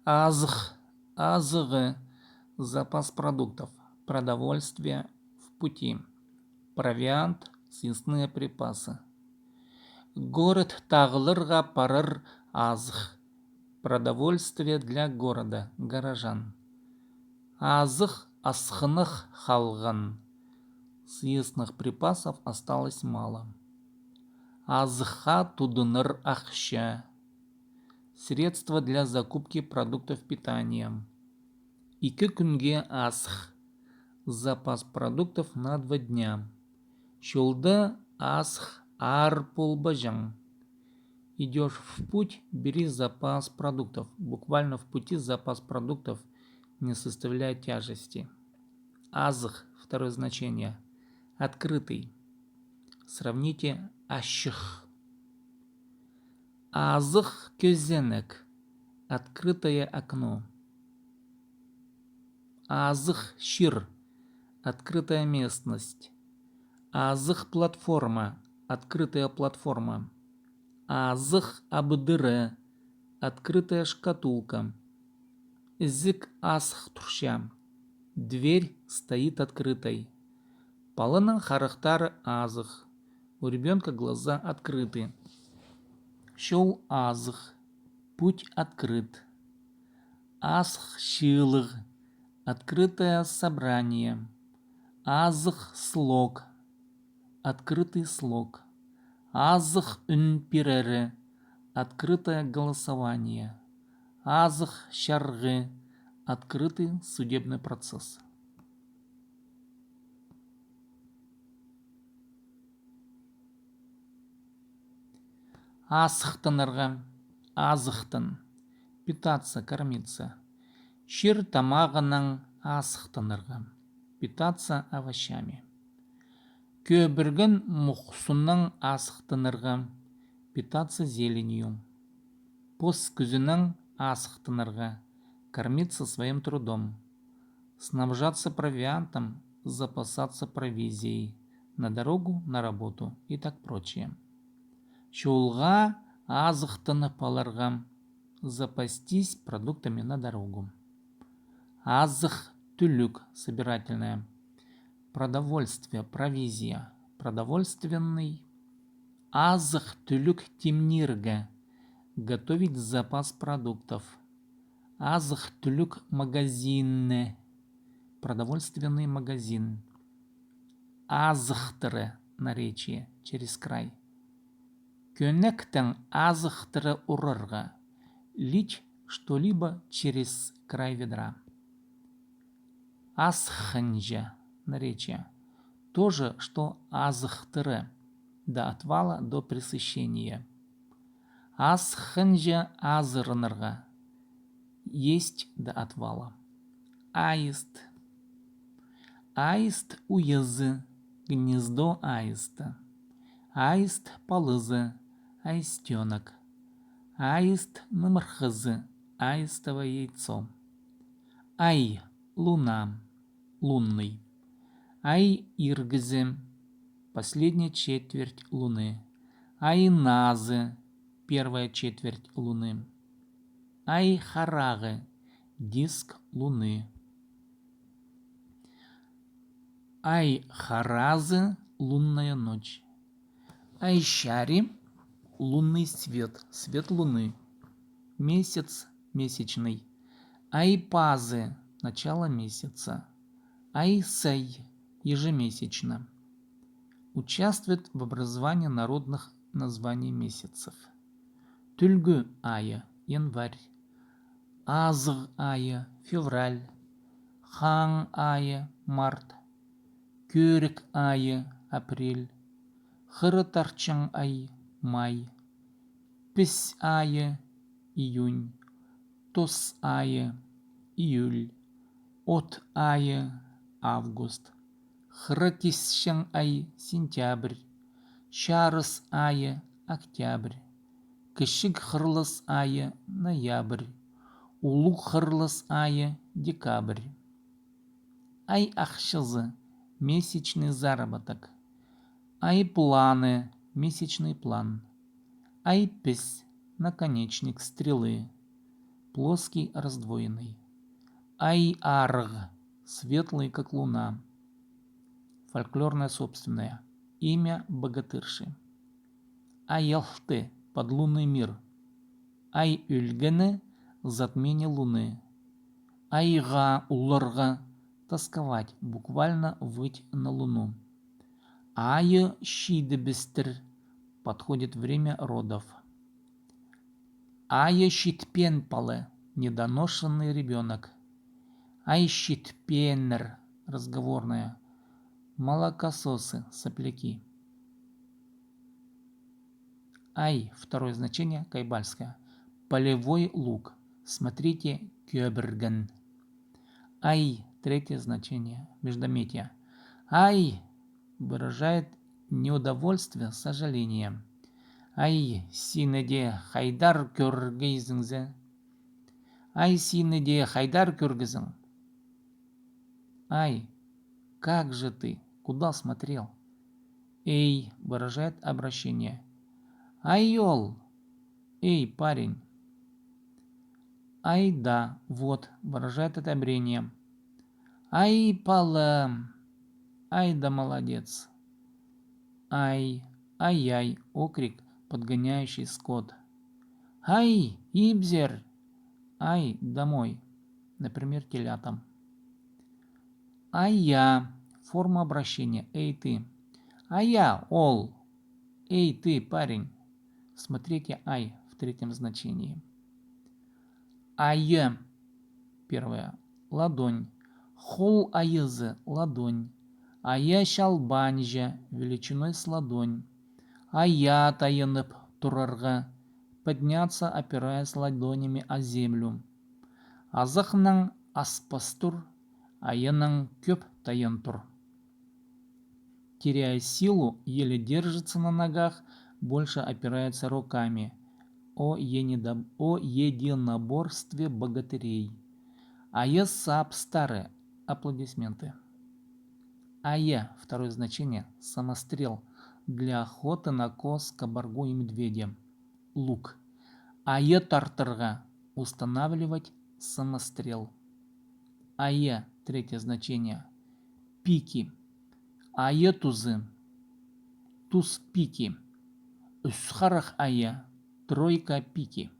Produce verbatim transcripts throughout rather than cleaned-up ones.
Азых, азығы, запас продуктов, продовольствие в пути, провиант, съестные припасы. Город тағларға парар азых, продовольствие для города, горожан. Азых асхынах халған, съестных припасов осталось мало. Азыхха тудынар ахча, средства для закупки продуктов питания. Ікі кӱнге азых, запас продуктов на два дня. Чолда азых аар полбаҷаң. Идёшь в путь, бери запас продуктов. Буквально в пути запас продуктов не составляет тяжести. Азых, второе значение, открытый. Сравните ачых. Азых кӧзенек, открытое окно. Азых чир, открытая местность. Азых платформа, открытая платформа. Азых абдыра, открытая шкатулка. Ізік асых турча, дверь стоит открытой. Паланың харахтары азых, у ребёнка глаза открыты. Чол азых, путь открыт. Азых чыылығ, открытое собрание. Азых слог, открытый слог. Азых ӱн пирері, открытое голосование. Азых чарғы, открытый судебный процесс. Асыхтанарға, азыхтан, питаться, кормиться. Чир тамағынаң асыхтанарға, питаться овощами. Кӧбірген мухсынаң асыхтанарға, питаться зеленью. Пос кӱзінең асыхтанарға, кормиться своим трудом. Снабжаться провиантом, запасаться провизией, на дорогу, на работу и так прочее. Чолға азыхтанып аларға, запастись продуктами на дорогу. Азых тӱлӱк, собирательное. Продовольствие, провизия. Продовольственный. Азых тӱлӱк тимнирге, готовить запас продуктов. Азых тӱлӱк магазинне, продовольственный магазин. Азыхтыра, наречие, через край. Кӧнектең азыхтыра урарға, лить что-либо через край ведра. Асхынҷа, наречие. То же, что азыхтыра, до отвала, до пресыщения. Асхынҷа азыранарға, есть до отвала. Аист. Аист уйазы, гнездо аиста. Аист палазы, аистенок. Аист нымырхазы, аистово яйцо. Ай, луна, лунный. Ай иргізі, последняя четверть луны. Ай назы, первая четверть луны. Ай харағы, диск луны. Ай харазы, лунная ночь. Ай чари, лунный свет, свет луны. Месяц, месячный. Ай пазы, начало месяца. Ай сай, ежемесячно. Участвует в образовании народных названий месяцев. Тӱлгӱ айы, январь. Азығ айы, февраль. Хаң айы, март. Кӧрік айы, апрель. Хыры тарчаң ай, май. Піс айы, июнь. Тос айы, июль. От айы, август. Хыра кисчең ай, сентябрь. Чарыс айы, октябрь. Кічіг хырлас айы, ноябрь. Улуғ хырлас айы, декабрь. Ай ахчазы, месячный заработок. Ай планы, месячный план. Ай піс, наконечник стрелы. Плоский, раздвоенный. Ай арығ, светлый, как луна. Фольклорное, собственное. Имя богатырши. Ай алты, подлунный мир. Ай ӧлгені, затмение луны. Айға, уларға, тосковать, буквально выть на луну. Айы чидібістір, подходит время родов. Айы читпеен пала, недоношенный ребёнок. Ай читпееннер, разговорное. Молокососы, сопляки. Ай, второе значение, кайбальское. Полевой лук. Смотрите, кӧбірген. Ай, третье значение, междометие. Ай выражает неудовольствие, сожаление. Ай, сині дее хайдар кӧргейзің зе. Ай, сині дее хайдар кӧргезің. Ай, как же ты? Куда смотрел? Эй выражает обращение. Ай, ол! Эй, парень! Ай, да, вот, выражает одобрение. Ай, пала! Ай, да, молодец! Ай, ай-яй, окрик, подгоняющий скот. Ай, ибзер! Ай, домой! Например, телятам. Ая, форма обращения, эй, ты. Ая, ол! Эй, ты, парень! Смотрите ай в третьем значении. Айы, первое, ладонь. Хол айызы, ладонь. Ая чалбанҷа, величиной с ладонь. Ая тайынып турарға, подняться, опираясь ладонями о землю. Азахнаң аспас тур, айынаң кӧп тайын тур. Теряя силу, еле держится на ногах, больше опирается руками. О единоб-, о единоборстве богатырей. Айы саабыстары, аплодисменты. Айы, второе значение, самострел для охоты на коз, кабаргу и медведя. Лук. Айы тартырға, устанавливать самострел. Айы, третье значение, пики. Айы тузы, туз пики. Ӱс харах айы, тройка пики.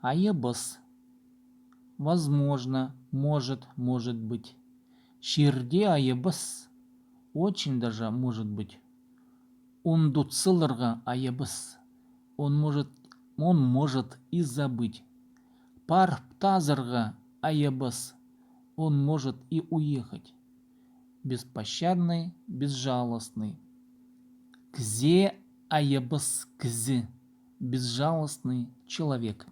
Айабыс. Возможно, может, может быть. Чирде айабыс. Очень даже может быть. Ундут саларға айабыс. Он может, он может и забыть. Парып тазарға айабыс. Он может и уехать. Беспощадный, безжалостный. Кізе айабыс кізі. Безжалостный человек.